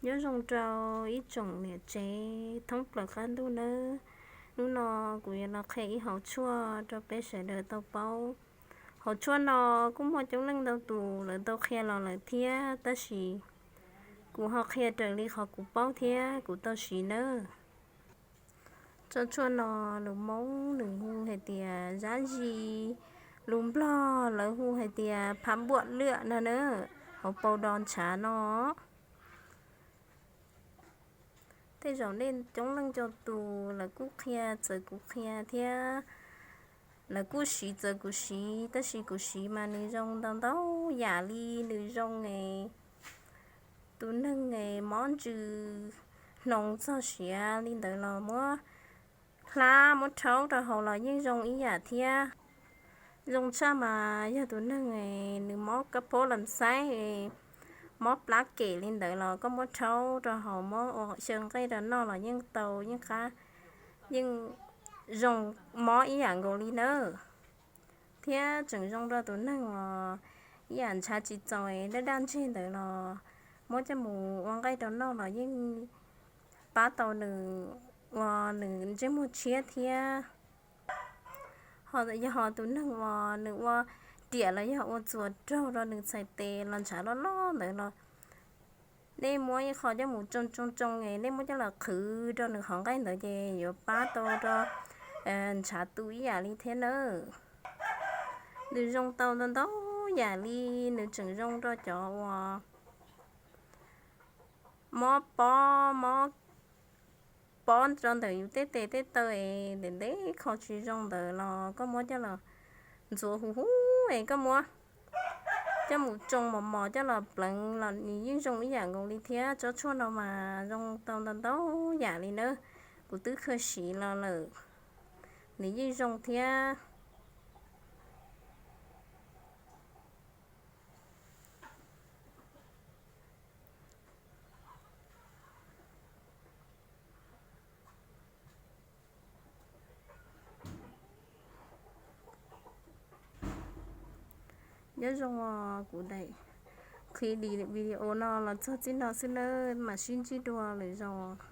Nyob zoo rau ib tsoom niam tsev thoob plaws qab ntuj nawb. Hnub no kuv yuav los qhia ib hauv tshuaj rau peb sawv daws tau paub. Hauv tshuaj no kuj muaj coob leej ntau tus lawv tau qhia los lawm thiab, tab sis kuv ho qhia raws li qhov kuv paub thiab kuv tau siv nawb. Tsob tshuaj no lus Hmoob nws hu hais tias zab zis, lus Nplog lawv hu hais tias phab npuam lwam no na, hauv paus dos ntshav no. Tej zaum nej coob leej coob tus lawv kuj qhia txawv kuv qhia thiab, lawv kuj siv txawv kuv siv, tab sis kuv siv mas nws zoo ntau ntau yam li. Nws zoo es tus neeg es mob ntsws, hnoos txog siav li ntawd los muab hlab muab rhaub rau haus los yeej zoo ib yam thiab. Zoo tshaj mas yog tus neeg es nws mob kab phaub lam xaib, mob plab kem li ntawd los koj muab rhaub rau haus muab ua xyaw nqaij rau noj los yeej tau, yeej qab, yeej zoo, mob ib yam nkaus li nawb. Thiab tseem zoo rau tus neeg uas ib yam ntshav tsis txaus es daj daj ntseg ntawd los muab coj mus ua nqaij rau noj los yeej pab tau nws ua nws ntsej muag tshiab thiab. Ho yog ho tus neeg uas nws ua riam los yog ua txuas raug rau nws txhais tes los ntshav loj loj ntawd los nej muab ib qho coj mus tsoo tsoo tsoo es nej muab coj los qhwv rau nws qhov nqaij ntawd ces yuav pab tau rau ntshav tu ib yam li thiab nawb. Nws zoo tau ntau ntau yam li. Nws tseem zoo rau cov uas mob pob, mob pob rau ntawm yus tej tes tej taw es ntev ntev kho tsis zoo ntawd los koj muab coj los ntxuav huv huv es koj muab coj mus tsoo mos mos coj los pleev los nws yeej zoo ib yam nkaus li thiab. Tsob tshuaj no mas zoo tau ntau ntau yam li nawb. Kuv twb khaws siv los lawm, nws yeej zoo thiab. Nyob zoo os, kuv daim qhib video no los txog txij no xwb nawb, mam sib ntsib dua lwm zaus.